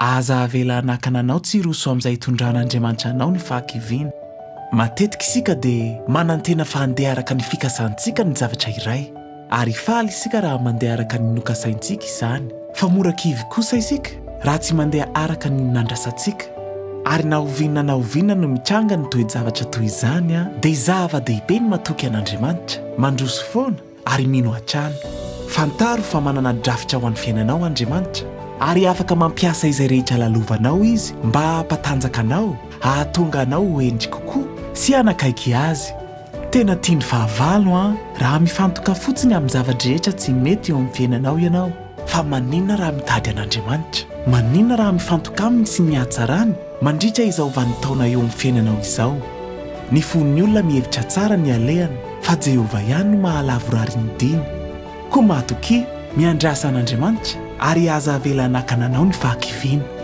Aza avela hanakana anao tsy hiroso amin'izay itondran'Andriamanitra anao ny fahakiviana. Matetika isika dia manantena fa handeha araka ny fikasantsika ny zavatra iray, ary faly isika raha mandeha araka ny nokasaintsika izany. Fa mora kivy kosa isika raha tsy mandeha araka ny nandrasantsika. Ary na oviana na oviana no mitranga ny toe-javatra toy izany, dia zava-dehibe ny matoky an'Andriamanitra, mandroso foana, ary mino hatrany. Fantaro fa manana drafitra ho an'ny fiainanao Andriamanitra, ary afaka mampiasa izay rehetra lalovanao Izy mba hampatanjaka anao, hahatonga anao ho hendry kokoa sy hanakaiky Azy. Tena tian'ny fahavalo an, raha mifantoka fotsiny amin'ny zava-drehetra tsy mety eo amin'ny fiainanao ianao. Fa maninona raha mitady an'Andriamanitra? Maninona raha mifantoka Aminy sy ny hatsarany mandritra izao vanin-taona eo amin'ny fiainanao izao? Ny fon'ny olona mihevitra tsara ny alehany, fa Jehovah ihany no mahalavorary ny diany. Koa matokia, miandrasa an'Andriamanitra, ary aza avela hanakana anao ny fahakiviana.